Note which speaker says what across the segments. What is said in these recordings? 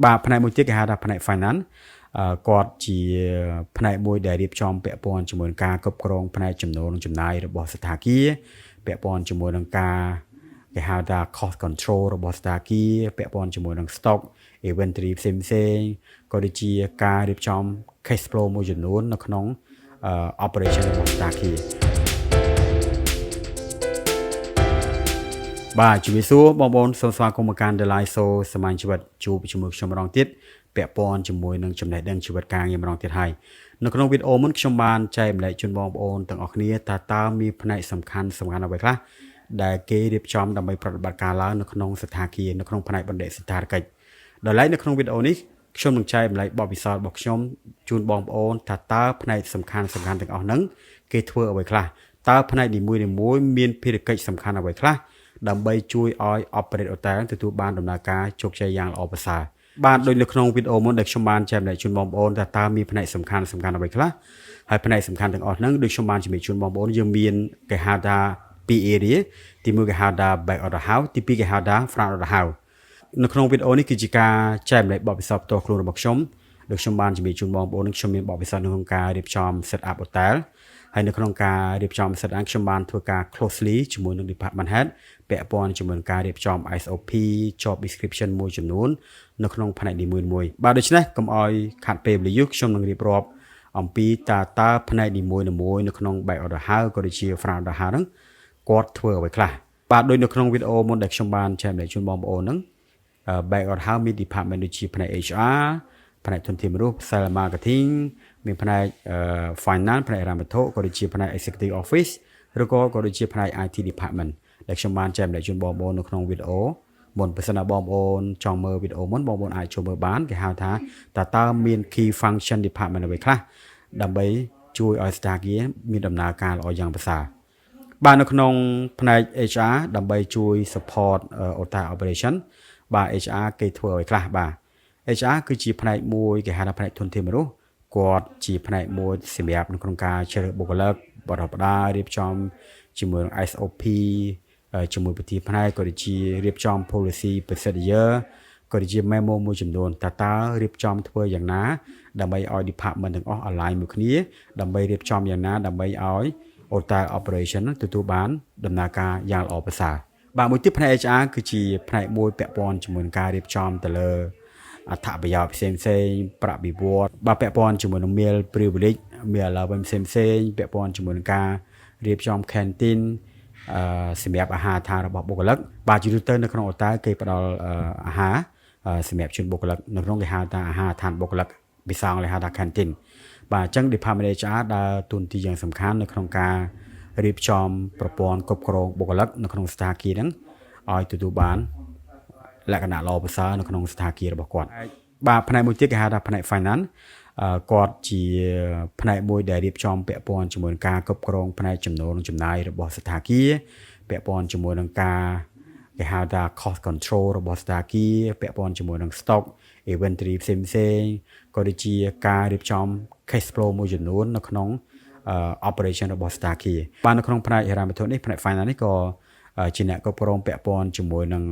Speaker 1: បាទផ្នែកមួយទៀតគេហៅថាផ្នែក finance គាត់ជាផ្នែកមួយដែលរៀបចំពាក់ព័ន្ធជាមួយនឹងការគ្រប់គ្រងផ្នែកចំណូលនិងចំណាយរបស់ស្ថាគារពាក់ព័ន្ធជាមួយនឹងការគេហៅថា cost control របស់ស្ថាគារពាក់ព័ន្ធជាមួយនឹង stock inventory ផ្សេងផ្សេងក៏ដូចជាការរៀបចំ cash flow មួយចំនួននៅក្នុង operation របស់ស្ថាគារបាទជំរាបសួរបងប្អូនសូមស្វាគមន៍មកកាន់ The Live Show សាមញ្ញជីវិតជួបជាមួយខ្ញុំម្ដងទៀតពាក់ព័ន្ធជាមួយនឹងចំណេះដឹងជីវិតការងារម្ដងទៀតហើយនៅក្នុងវីដេអូមុនខ្ញុំបានចែករំលែកជូនបងប្អូនទាំងអស់គ្នាថាតើមានផ្នែកសំខាន់សំខាន់អ្វីខ្លះដែលគេរៀបចំដើម្បីប្រតិបត្តិការឡើងនៅក្នុងស្ថាគារនៅក្នុងផ្នែកបណ្ឌិតសណ្ឋារកិច្ចដោយឡែកនៅក្នុងវីដេអូនេះខ្ញុំនឹងចែករំលែកបទពិសោធន៍របស់ខ្ញុំជូនបងប្អូនថាតើផ្នែកសំខាន់សំខាន់ទាំងអស់ហ្នឹងគេធ្វើអ្វីខ្លះតើផ្នែកនីមួយៗមានភារកិច្ចសំខាន់អ្វីខ្លះដើម្បីជួយឲ្យ operate hotel ទទួលបានដំណើរការជោគជ័យយ៉ាងល្អប្រសើរបាទដូចនៅក្នុងវីដេអូមុនដែលខ្ញុំបានចែករំលែកជូនបងប្អូនថាតើមានផ្នែកសំខាន់សំខាន់អ្វីខ្លះហើយផ្នែកសំខាន់ទាំងអស់ហ្នឹងដូចខ្ញុំបានជំរាបជូនបងប្អូនយើងមានគេហៅថាពីរ area ទីមួយគេហៅថា back of the house ទីពីរគេហៅថា front of the house នៅក្នុងវីដេអូនេះគឺជាការចែករំលែកបទពិសោធន៍ផ្ទាល់ខ្លួនរបស់ខ្ញុំដូចខ្ញុំបានជំរាបជូនបងប្អូននឹងខ្ញុំមានបទពិសោធន៍នៅក្នុងការរៀបចំ set up hotel ហើយនៅក្នុងការរៀបចំ set up ខ្ញុំបានធ្វើការ closely ជាមួយនឹង department head ពាក់ព័ន្ធជាមួយនឹងការរៀបចំ SOP job description មួយចំនួននៅក្នុងផ្នែកនីមួយៗបាទដូច្នេះកុំឲ្យខាត់ពេលវេលាយូរខ្ញុំនឹងរៀបរាប់អំពីតើតើផ្នែកនីមួយៗនៅក្នុង back of the house ក៏ដូចជា front of the house ហ្នឹងគាត់ធ្វើអ្វីខ្លះបាទដូចនៅក្នុងវីដេអូមុនដែលខ្ញុំបានចែករំលែកជូនបងប្អូនហ្នឹង back of the house មាន department ដូចជាផ្នែក HR ផ្នែកធនធានមនុស្ស sales marketing មានផ្នែក finance ផ្នែកហិរញ្ញវត្ថុក៏ដូចជាផ្នែក executive office ឬក៏ក៏ដូចជាផ្នែក IT department ដែលខ្ញុំបានចែករំលែកជូនបងប្អូននៅក្នុងវីដេអូមុនបើសិនណាបងប្អូនចង់មើលវីដេអូមុនបងប្អូនអាចចូលមើលបានគេហៅថាតើតើមាន key function department អ្វីខ្លះដើម្បីជួយឲ្យស្ថាគារមានដំណើរការល្អយ៉ាងប្រសើរបាទនៅក្នុងផ្នែក HR ដើម្បីជួយ support hotel operation បាទ HR គេធ្វើអ្វីខ្លះបាទ HR គឺជាផ្នែកមួយគេហៅថាផ្នែកធនធានមនុស្សគាត់ជាផ្នែកមួយសម្រាប់នៅក្នុងការជ្រើសរើសបុគ្គលិកបរិបដារៀបចំជាមួយនឹង SOP ជាមួយប្រធានផ្នែកក៏ដូចជារៀបចំ policy procedure ក៏ដូចជា memo មួយចំនួនតើតើរៀបចំធ្វើយ៉ាងណាដើម្បីឲ្យ department ទាំងអស់ align មួយគ្នាដើម្បីរៀបចំយ៉ាងណាដើម្បីឲ្យ hotel operation ទទួលបានដំណើរការយ៉ាងល្អប្រសើរបាទមួយទៀតផ្នែក HR គឺជាផ្នែកមួយពាក់ព័ន្ធជាមួយនឹងការរៀបចំទៅលើអត្ថប្រយោជន៍ផ្សេងផ្សេងប្រាក់បៀវត្សបាទពាក់ព័ន្ធជាមួយនឹង meal privilege meal allowance ផ្សេងផ្សេងពាក់ព័ន្ធជាមួយនឹងការរៀបចំ canteen អឺសម្រាប់អាហារដ្ឋានរបស់បុគ្គលិកបាទជាទូទៅនៅក្នុងអូតែលគេផ្ដល់អាហារសម្រាប់ជូនបុគ្គលិកនៅក្នុងគេហៅថាអាហារដ្ឋានបុគ្គលិកភាសាអង់គ្លេសហៅថា canteen បាទអញ្ចឹង Department HR ដើរតួនាទីយ៉ាងសំខាន់នៅក្នុងការរៀបចំប្រព័ន្ធគ្រប់គ្រងបុគ្គលិកនៅក្នុងស្ថាគារហ្នឹងឲ្យទទួលបានលក្ខណៈល្អប្រសើរនៅក្នុងស្ថាគាររបស់គាត់បាទផ្នែកមួយទៀតគេហៅថាផ្នែក finance គាត់ជាផ្នែកមួយដែលរៀបចំពាក់ព័ន្ធជាមួយនឹងការគ្រប់គ្រងផ្នែកចំណូលនិងចំណាយរបស់ស្ថាគារពាក់ព័ន្ធជាមួយនឹងការគេហៅថា cost control របស់ស្ថាគារពាក់ព័ន្ធជាមួយនឹង stock inventory ផ្សេងផ្សេងក៏ដូចជាការរៀបចំ cash flow មួយចំនួននៅក្នុង operation របស់ស្ថាគារបាទនៅក្នុងផ្នែកហិរញ្ញវត្ថុនេះផ្នែក finance នេះក៏ជាអ្នកគ្រប់គ្រងពាក់ព័ន្ធជាមួយនឹង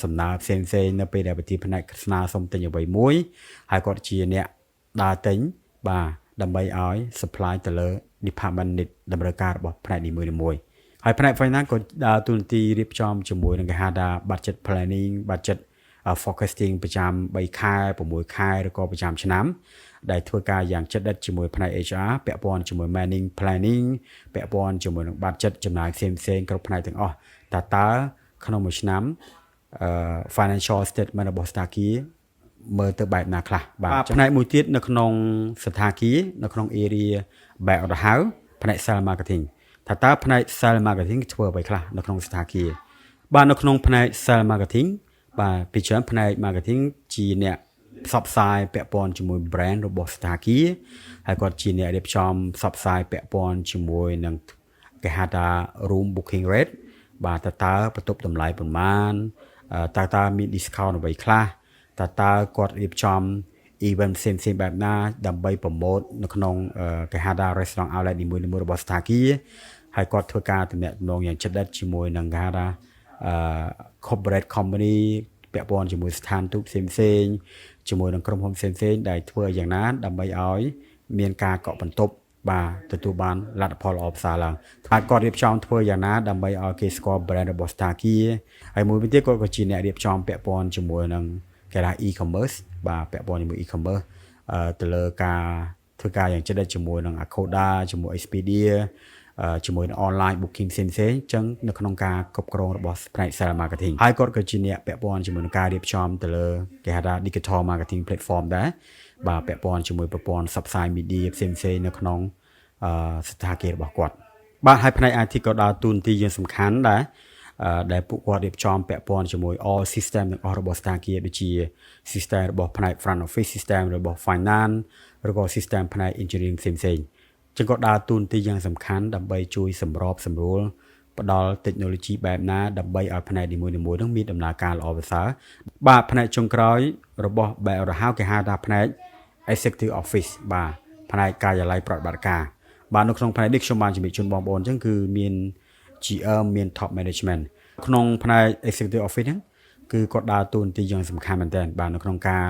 Speaker 1: សំណើផ្សេងផ្សេងនៅពេលដែលប្រធានផ្នែកស្នើសុំទិញអ្វីមួយហើយគាត់ជាអ្នកដើរទិញបាទដើម្បីឲ្យ supply ទៅលើ department នេះតម្រូវការរបស់ផ្នែកនីមួយៗហើយផ្នែក finance ក៏ដើរតួនាទីរៀបចំជាមួយនឹងគេហៅថា budget planning, budget forecasting ប្រចាំ3ខែ6ខែឬក៏ប្រចាំឆ្នាំដែលធ្វើការយ៉ាងជិតដិតជាមួយផ្នែក HR ពាក់ព័ន្ធជាមួយ manning planning ពាក់ព័ន្ធជាមួយនឹង budget ចំណាយផ្សេងផ្សេងគ្រប់ផ្នែកទាំងអស់តើតើក្នុងមួយឆ្នាំអឺ financial statement របស់ស្ថាគារមើលទៅបែបណាខ្លះបាទផ្នែកមួយទៀតនៅក្នុងស្ថាគារនៅក្នុង area back of the house ផ្នែក sales marketing ថាតើផ្នែក sales marketing ធ្វើអ្វីខ្លះនៅក្នុងស្ថាគារបាទនៅក្នុងផ្នែក sales marketing បាទពីច្រើនផ្នែក marketing ជាអ្នកផ្សព្វផ្សាយពាក់ព័ន្ធជាមួយ brand របស់ស្ថាគារហើយគាត់ជាអ្នករៀបចំផ្សព្វផ្សាយពាក់ព័ន្ធជាមួយនឹងគេហៅថា room booking rate បាទតើតើបន្ទប់តម្លៃប៉ុន្មានតើតើមាន discount អ្វីខ្លះតើតើគាត់រៀបចំ event ផ្សេងផ្សេងបែបណាដើម្បីpromote នៅក្នុងគេហៅថា restaurant outlet នីមួយៗរបស់ស្ថាគារហើយគាត់ធ្វើការទំនាក់ទំនងយ៉ាងជិតដិតជាមួយនឹងគេហៅថាអឺ corporate company ពាក់ព័ន្ធជាមួយស្ថានទូតផ្សេងផ្សេងជាមួយនឹងក្រុមហ៊ុនផ្សេងផ្សេងដែលធ្វើយ៉ាងណាដើម្បីឲ្យមានការកក់បន្ទប់បាទទទួលបានលទ្ធផលល្អប្រសើរឡើងហើយគាត់រៀបចំធ្វើយ៉ាងណាដើម្បីឲ្យគេស្គាល់ brand របស់ Starkey ហើយមួយវិញទៀតគាត់ក៏ជាអ្នករៀបចំពាក់ព័ន្ធជាមួយនឹងគេថា e-commerce បាទពាក់ព័ន្ធជាមួយ e-commerce ទៅលើការធ្វើការយ៉ាងជិតដិតជាមួយនឹង Agoda ជាមួយ Expedia ជាមួយនឹង online booking ផ្សេងៗអញ្ចឹងនៅក្នុងការគ្រប់គ្រងរបស់ផ្នែក sales marketing ហើយគាត់ក៏ជាអ្នកពាក់ព័ន្ធជាមួយនឹងការរៀបចំទៅលើគេហៅថា digital marketing platform ដែរបាទពាក់ព័ន្ធជាមួយប្រព័ន្ធផ្សព្វផ្សាយ media ផ្សេងៗនៅក្នុងស្ថាគាររបស់គាត់បាទហើយផ្នែក IT ក៏ដើរតួនាទីយ៉ាងសំខាន់ដែរដែលពួកគាត់រៀបចំពាក់ព័ន្ធជាមួយ all system ទាំងអស់របស់ Starkey ដូចជា system របស់ផ្នែក front office system របស់ finance ឬក៏ system ផ្នែក engineering ផ្សេងៗចឹងក៏ដើរតួនាទីយ៉ាងសំខាន់ដើម្បីជួយសម្របសម្រួលផ្ដល់ technology បែបណាដើម្បីឲ្យផ្នែកនីមួយៗនឹងមានដំណើរការល្អប្រសើរបាទផ្នែកចុងក្រោយរបស់ back of house គេហៅថាផ្នែក executive office បាទផ្នែកការិយាល័យប្រតិបត្តិការបាទនៅក្នុងផ្នែកនេះខ្ញុំបានជំរាបជូនបងប្អូនអញ្ចឹងគឺមាន GM មាន top management ក្នុងផ្នែក executive office ហ្នឹងគឺគាត់ដើរតួនាទីយ៉ាងសំខាន់មែនទែនបាទនៅក្នុងការ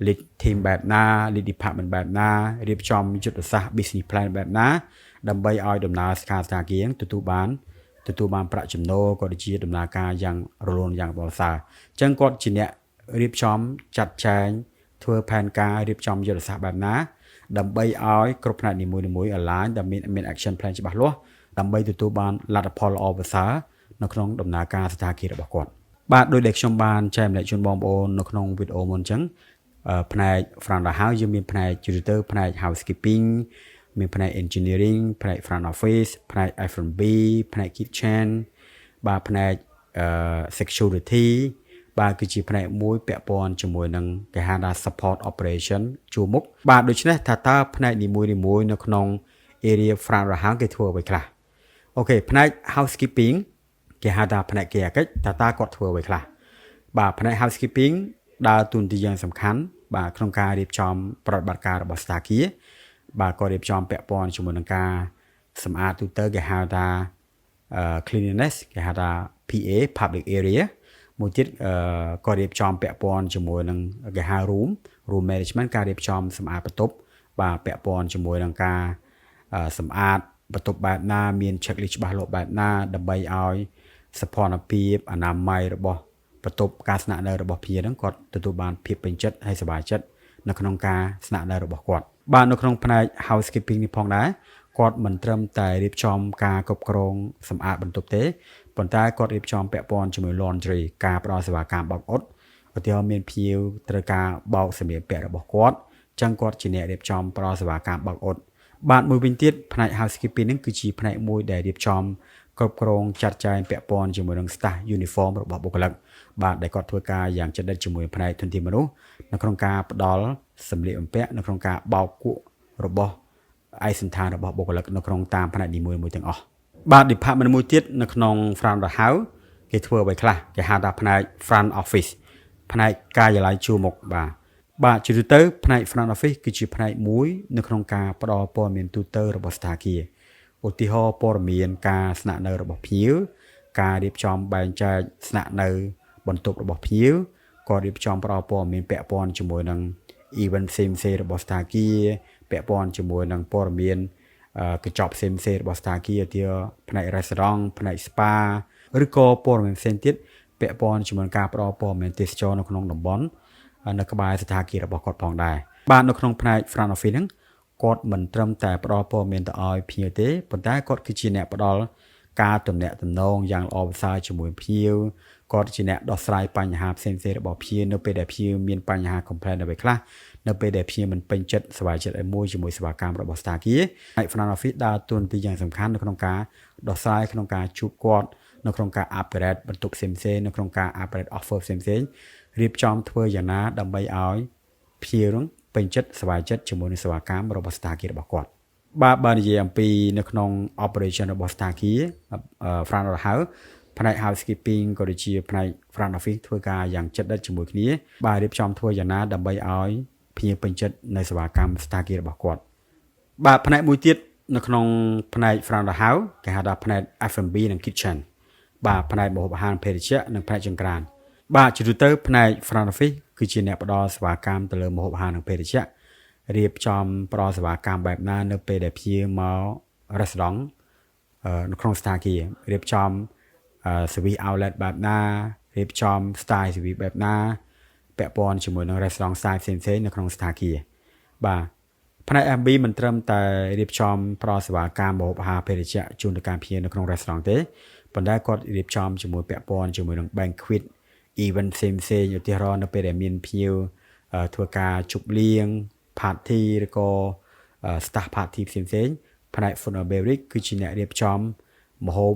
Speaker 1: lead team បែបណា lead department បែបណារៀបចំយុទ្ធសាស្ត្រ business plan បែបណាដើម្បីឲ្យដំណើរការស្ថាគារទទួលបានប្រាក់ចំណូលក៏ដូចជាដំណើរការយ៉ាងរលូនយ៉ាងប្រសើរអញ្ចឹងគាត់ជាអ្នករៀបចំចាត់ចែងធ្វើផែនការរៀបចំយុទ្ធសាស្ត្របែបណាដើម្បីឲ្យគ្រប់ផ្នែកនីមួយៗ align ដែលមាន action plan ច្បាស់លាស់ដើម្បីទទួលបានលទ្ធផលល្អប្រសើរនៅក្នុងដំណើរការស្ថាគាររបស់គាត់បាទដោយដែលខ្ញុំបានចែករំលែកជូនបងប្អូននៅក្នុងវីដេអូមុនអញ្ចឹងផ្នែក front of house យើងមានផ្នែក tutor ផ្នែក housekeeping មានផ្នែក engineering ផ្នែក front office ផ្នែក F&B ផ្នែក kitchen បាទផ្នែក security បាទគឺជាផ្នែកមួយពាក់ព័ន្ធជាមួយនឹងគេហៅថា support operation ជួរមុខបាទដូច្នេះថាតើផ្នែកនីមួយៗនៅក្នុង area front of house គេធ្វើអ្វីខ្លះOK ផ្នែក housekeeping គេហៅថាផ្នែកគេអកិច្ចតើតើគាត់ធ្វើអ្វីខ្លះបាទផ្នែក housekeeping ដើរតួនាទីយ៉ាងសំខាន់បាទក្នុងការរៀបចំប្រតិបត្តិការរបស់ស្ថាគារបាទក៏រៀបចំពាក់ព័ន្ធជាមួយនឹងការសម្អាតទូទៅគេហៅថា cleanliness គេហៅថា PA public area មួយទៀតក៏រៀបចំពាក់ព័ន្ធជាមួយនឹងគេហៅ room management ការរៀបចំសម្អាតបន្ទប់បាទពាក់ព័ន្ធជាមួយនឹងការសម្អាតបន្ទប់បែបណាមាន checklist ច្បាស់លាស់បែបណាដើម្បីឲ្យសោភណភាពអនាម័យរបស់បន្ទប់ការស្នាក់នៅរបស់ភ្ញៀវហ្នឹងគាត់ទទួលបានភាពពេញចិត្តហើយសប្បាយចិត្តនៅក្នុងការស្នាក់នៅរបស់គាត់បាទនៅក្នុងផ្នែក housekeeping នេះផងដែរគាត់មិនត្រឹមតែរៀបចំការគ្រប់គ្រងសម្អាតបន្ទប់ទេប៉ុន្តែគាត់រៀបចំពាក់ព័ន្ធជាមួយ laundry ការផ្ដល់សេវាកម្មបោកអ៊ុតឧទាហរណ៍មានភ្ញៀវត្រូវការបោកសម្លៀកបំពាក់របស់គាត់ចឹងគាត់ជាអ្នករៀបចំផ្ដល់សេវាកម្មបោកអ៊ុតបាទមួយវិញទៀតផ្នែក housekeeping ហ្នឹងគឺជាផ្នែកមួយដែលរៀបចំគ្រប់គ្រងចាត់ចែងពាក់ព័ន្ធជាមួយនឹង staff uniform របស់បុគ្គលិកបាទដែលគាត់ធ្វើការយ៉ាងជិតដិតជាមួយផ្នែកធនធានមនុស្សនៅក្នុងការផ្ដល់សម្លៀកបំពាក់នៅក្នុងការបោកគក់របស់ឯកសណ្ឋានរបស់បុគ្គលិកនៅក្នុងតាមផ្នែកនីមួយៗទាំងអស់បាទ department មួយទៀតនៅក្នុង front of house គេធ្វើអ្វីខ្លះគេហៅថាផ្នែក front office ផ្នែកការិយាល័យជួរមុខបាទបាទជាទូទៅផ្នែក front office គឺជាផ្នែកមួយនៅក្នុងការផ្ដល់ព័ត៌មានទូទៅរបស់ស្ថាគារឧទាហរណ៍ព័ត៌មានការស្នាក់នៅរបស់ភ្ញៀវការរៀបចំបែងចែកស្នាក់នៅបន្ទប់របស់ភ្ញៀវក៏រៀបចំផ្ដល់ព័ត៌មានពាក់ព័ន្ធជាមួយនឹង event ផ្សេងៗរបស់ស្ថាគារពាក់ព័ន្ធជាមួយនឹងព័ត៌មានកញ្ចប់ផ្សេងៗរបស់ស្ថាគារឧទាហរណ៍ផ្នែក restaurant ផ្នែក spa ឬក៏ព័ត៌មានផ្សេងទៀតពាក់ព័ន្ធជាមួយនឹងការផ្ដល់ព័ត៌មានទេសចរនៅក្នុងតំបន់នៅក្បែរស្ថាគាររបស់គាត់ផងដែរបាទនៅក្នុងផ្នែក front office ហ្នឹងគាត់មិនត្រឹមតែផ្ដល់ព័ត៌មានទៅឲ្យភ្ញៀវទេប៉ុន្តែគាត់គឺជាអ្នកផ្ដល់ការទំនាក់ទំនងយ៉ាងល្អប្រសើរជាមួយភ្ញៀវគាត់ជាអ្នកដោះស្រាយបញ្ហាផ្សេងៗរបស់ភ្ញៀវនៅពេលដែលភ្ញៀវមានបញ្ហា complaint អ្វីខ្លះនៅពេលដែលភ្ញៀវមិនពេញចិត្តសប្បាយចិត្តឲ្យមួយជាមួយសេវាកម្មរបស់ Starkey ហើយ front office ដើរតួនាទីយ៉ាងសំខាន់នៅក្នុងការដោះស្រាយក្នុងការជួបគាត់នៅក្នុងការ upgrade បន្ទប់ផ្សេងៗនៅក្នុងការ upgrade offer ផ្សេងៗរៀបចំធ្វើយ៉ាងណាដើម្បីឲ្យភ្ញៀវនឹងពេញចិត្តសប្បាយចិត្តជាមួយនឹងសេវាកម្មរបស់ Starkey របស់គាត់បាទបើនិយាយអំពីនៅក្នុង operation របស់ Starkey front of house ផ្នែក housekeeping ក៏ដូចជាផ្នែក front office ធ្វើការយ៉ាងជិតដិតជាមួយគ្នាបាទរៀបចំធ្វើយ៉ាងណាដើម្បីឲ្យភ្ញៀវពេញចិត្តនៅសេវាកម្ម Starkey របស់គាត់បាទផ្នែកមួយទៀតនៅក្នុងផ្នែក front of house គេហៅថាផ្នែក F&B និង kitchen បាទផ្នែកម្ហូបអាហារភេសជ្ជៈនិងផ្នែកចង្ក្រាន បាទជាទូទៅផ្នែក front office គឺជាអ្នកផ្ដល់សេវាកម្មទៅលើម្ហូបអាហារនិងភេសជ្ជៈរៀបចំផ្ដល់សេវាកម្មបែបណានៅពេលដែលភ្ញៀវមក restaurant នៅក្នុងស្ថាគាររៀបចំ service outlet បែបណារៀបចំ style service បែបណាពាក់ព័ន្ធជាមួយនឹង restaurant style ផ្សេងៗនៅក្នុងស្ថាគារបាទផ្នែក F&B មិនត្រឹមតែរៀបចំផ្ដល់សេវាកម្មម្ហូបអាហារភេសជ្ជៈជូនទៅកាន់ភ្ញៀវនៅក្នុង restaurant ទេប៉ុន្តែគាត់រៀបចំជាមួយពាក់ព័ន្ធជាមួយនឹង banquet event ផ្សេងផ្សេងឧទាហរណ៍នៅពេលដែលមានភ្ញៀវធ្វើការជប់លៀង party ឬក៏ staff party ផ្សេងផ្សេងផ្នែក food and beverage គឺជាអ្នករៀបចំម្ហូប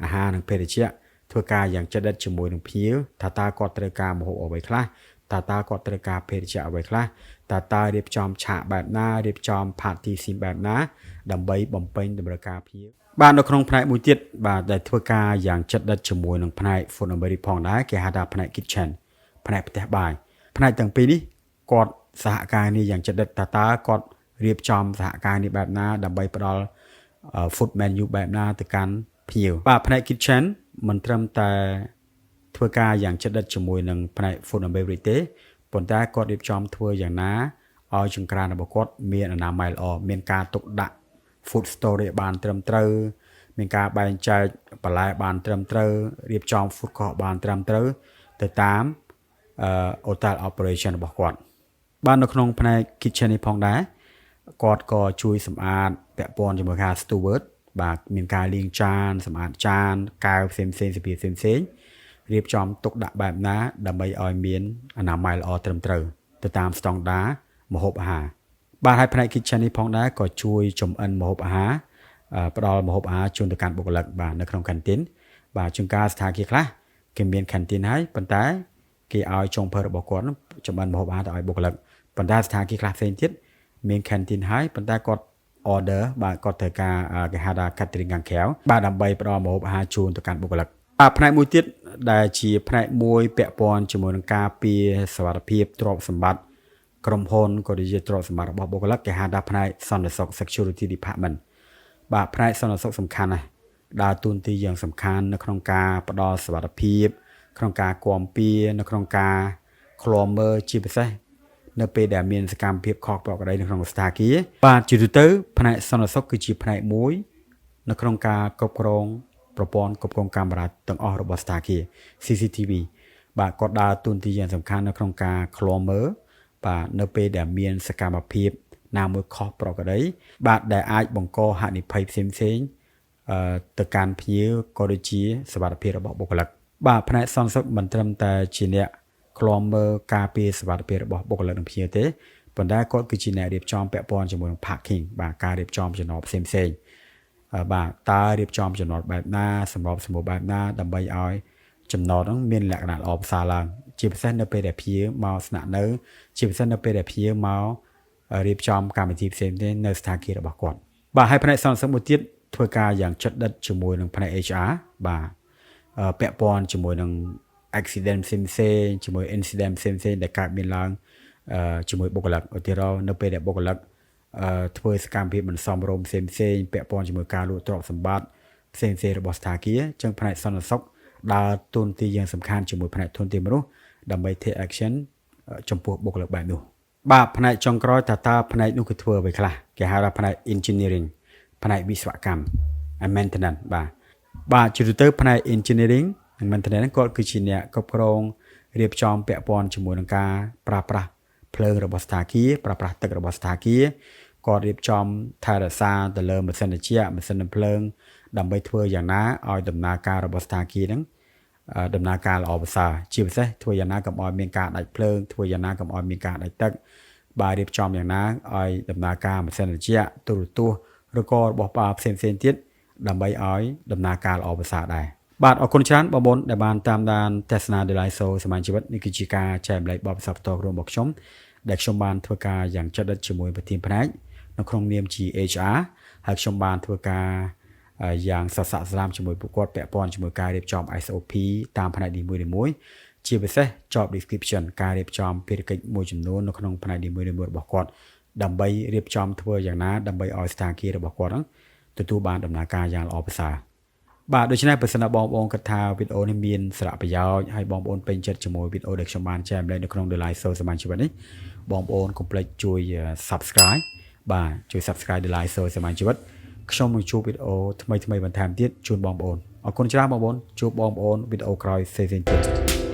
Speaker 1: អាហារនិងភេសជ្ជៈធ្វើការយ៉ាងជិតដិតជាមួយនឹងភ្ញៀវថាតើគាត់ត្រូវការម្ហូបអ្វីខ្លះតើតើគាត់ត្រូវការភេសជ្ជៈអ្វីខ្លះតើតើរៀបចំឆាកបែបណារៀបចំ party scene បែបណាដើម្បីបំពេញតម្រូវការភ្ញៀវបាទនៅក្នុងផ្នែកមួយទៀតបាទដែលធ្វើការយ៉ាងជិតដិតជាមួយនឹងផ្នែក food and beverage ផងដែរគេហៅថាផ្នែក kitchen ផ្នែកផ្ទះបាយផ្នែកទាំងពីរនេះគាត់សហការនេះយ៉ាងជិតដិតតើតើគាត់រៀបចំសហការនេះបែបណាដើម្បីផ្ដល់ food menu បែបណាទៅកាន់ភ្ញៀវបាទផ្នែក kitchen មិនត្រឹមតែធ្វើការយ៉ាងជិតដិតជាមួយនឹងផ្នែក food and beverage ទេប៉ុន្តែគាត់រៀបចំធ្វើយ៉ាងណាឲ្យចង្ក្រានរបស់គាត់មានអនាម័យល្អមានការទុកដាក់ food storage បានត្រឹមត្រូវមានការបែងចែកបន្លែបានត្រឹមត្រូវរៀបចំ food cost បានត្រឹមត្រូវទៅតាមអឺ hotel operation របស់គាត់បាទនៅក្នុងផ្នែក kitchen នេះផងដែរគាត់ក៏ជួយសម្អាតពាក់ព័ន្ធជាមួយការ steward បាទមានការលាងចានសម្អាតចានកែវផ្សេងផ្សេងសភាផ្សេងផ្សេងរៀបចំទុកដាក់បែបណាដើម្បីឲ្យមានអនាម័យល្អត្រឹមត្រូវទៅតាមស្តង់ដារម្ហូបអាហារបាទហើយផ្នែក kitchen នេះផងដែរក៏ជួយចំអិនម្ហូបអាហារផ្ដល់ម្ហូបអាហារជូនទៅកាន់បុគ្គលិកបាទនៅក្នុង canteen បាទជួនកាលស្ថាគារខ្លះគេមាន canteen ហើយប៉ុន្តែគេឲ្យចុងភៅរបស់គាត់ចំអិនម្ហូបអាហារទៅឲ្យបុគ្គលិកប៉ុន្តែស្ថាគារខ្លះផ្សេងទៀតមាន canteen ហើយប៉ុន្តែគាត់ order បាទគាត់ត្រូវការគេហៅថា catering ខាងក្រៅបាទដើម្បីផ្ដល់ម្ហូបអាហារជូនទៅកាន់បុគ្គលិកបាទផ្នែកមួយទៀតដែលជាផ្នែកមួយពាក់ព័ន្ធជាមួយនឹងការពារសុវត្ថិភាពទ្រព្យសម្បត្តិក្រុមហ៊ុនក៏ដូចជាទ្រព្យសម្បត្តិរបស់បុគ្គលិកគេហៅថាផ្នែកសន្តិសុខ security department បាទផ្នែកសន្តិសុខសំខាន់ណាស់ដើរតួនាទីយ៉ាងសំខាន់នៅក្នុងការផ្ដល់សុវត្ថិភាពក្នុងការគាំពារនៅក្នុងការឃ្លាំមើលជាពិសេសនៅពេលដែលមានសកម្មភាពខុសប្រក្រតីនៅក្នុងស្ថាគារបាទជាទូទៅផ្នែកសន្តិសុខគឺជាផ្នែកមួយនៅក្នុងការគ្រប់គ្រងប្រព័ន្ធគ្រប់គ្រងកាមេរ៉ាទាំងអស់របស់ស្ថាគារ CCTV បាទគាត់ដើរតួនាទីយ៉ាងសំខាន់នៅក្នុងការឃ្លាំមើលបាទនៅពេលដែលមានសកម្មភាពណាមួយខុសប្រក្រតីបាទដែលអាចបង្កហានិភ័យផ្សេងផ្សេងអឺទៅកាន់ភ្ញៀវក៏ដូចជាសុវត្ថិភាពរបស់បុគ្គលិកបាទផ្នែកសន្តិសុខមិនត្រឹមតែជាអ្នកឃ្លាំមើលការពារសុវត្ថិភាពរបស់បុគ្គលិកនិងភ្ញៀវទេប៉ុន្តែគាត់គឺជាអ្នករៀបចំពាក់ព័ន្ធជាមួយនឹង parking បាទការរៀបចំចំណតផ្សេងផ្សេងបាទតើរៀបចំចំណតបែបណាសម្របសម្រួលបែបណាដើម្បីឲ្យចំណតហ្នឹងមានលក្ខណៈល្អប្រសើរឡើងជាពិសេសនៅពេលដែលភ្ញៀវមកស្នាក់នៅជាពិសេសនៅពេលដែលភ្ញៀវមករៀបចំកម្មវិធីផ្សេងៗនៅស្ថានភាពរបស់គាត់បាទហើយផ្នែកសន្តិសុខមួយទៀតធ្វើការយ៉ាងជិតដិតជាមួយនឹងផ្នែក HR បាទពាក់ព័ន្ធជាមួយនឹង accident ផ្សេងផ្សេងជាមួយ incident ផ្សេងផ្សេងដែលកើតមានឡើងជាមួយបុគ្គលិកឧទាហរណ៍នៅពេលដែលបុគ្គលិកធ្វើសកម្មភាពមិនសមរម្យផ្សេងផ្សេងពាក់ព័ន្ធជាមួយការលក់ទ្រព្យសម្បត្តិផ្សេងផ្សេងរបស់ស្ថាគារចឹងផ្នែកសន្តិសុខដើរតួនាទីយ៉ាងសំខាន់ជាមួយផ្នែកធនធានមនុស្សដើម្បី take action ចំពោះបុគ្គលិកបែបនោះបាទផ្នែកចុងក្រោយតើតើផ្នែកនោះគឺធ្វើអ្វីខ្លះគេហៅថាផ្នែក engineering ផ្នែកវិស្វកម្ម and maintenance បាទបាទជាទូទៅផ្នែក engineering និង maintenance គាត់គឺជាអ្នកគ្រប់គ្រងរៀបចំពាក់ព័ន្ធជាមួយនឹងការប្រើប្រាស់ភ្លើងរបស់ស្ថាគារប្រើប្រាស់ទឹករបស់ស្ថាគារគាត់រៀបចំថែរក្សាទៅលើម៉ាស៊ីនត្រជាក់ម៉ាស៊ីនភ្លើងដើម្បីធ្វើយ៉ាងណាឲ្យដំណើរការរបស់ស្ថាគារហ្នឹងដំណើរការល្អប្រសើរជាពិសេសធ្វើយ៉ាងណាកុំឲ្យមានការដាច់ភ្លើងធ្វើយ៉ាងណាកុំឲ្យមានការដាច់ទឹកបាទរៀបចំយ៉ាងណាឲ្យដំណើរការម៉ាស៊ីនត្រជាក់ទូរទស្សន៍ឬក៏របស់ប៉ាផ្សេងផ្សេងទៀតដើម្បីឲ្យដំណើរការល្អប្រសើរដែរបាទអរគុណច្រើនបងប្អូនដែលបានតាមដានទស្សនា The Live Show សមាជជីវិតនេះគឺជាការចែករំលែកបទពិសោធន៍ផ្ទាល់ខ្លួនរបស់ខ្ញុំដែលខ្ញុំបានធ្វើការយ៉ាងជិតដិតជាមួយប្រធានផ្នែកនៅក្នុងនាមជា HR ហើយខ្ញុំបានធ្វើការយ៉ាងសស្រាក់សស្រាំជាមួយពួកគាត់ពាក់ព័ន្ធជាមួយការរៀបចំ SOP តាមផ្នែកនីមួយៗជាពិសេស job description ការរៀបចំភារកិច្ចមួយចំនួននៅក្នុងផ្នែកនីមួយៗរបស់គាត់ដើម្បីរៀបចំធ្វើយ៉ាងណាដើម្បីឲ្យស្ថានភាពរបស់គាត់ហ្នឹងទទួលបានដំណើរការយ៉ាងល្អប្រសើរ។ បាទដូច្នេះបើសិនណាបងប្អូនគិតថាវីដេអូនេះមានសារៈប្រយោជន៍ហើយបងប្អូនពេញចិត្តជាមួយវីដេអូដែលខ្ញុំបានចែករំលែកនៅក្នុង The Live Show សមាជិកនេះបងប្អូនកុំភ្លេចជួយ Subscribe បាទជួយ Subscribe The Live Show សមាជិកខ្ញុំនឹងជួបវីដេអូថ្មីៗបន្ថែមទៀតជូនបងប្អូនអរគុណច្រើនបងប្អូនជួបបងប្អូនវីដេអូក្រោយផ្សេងៗទៀត។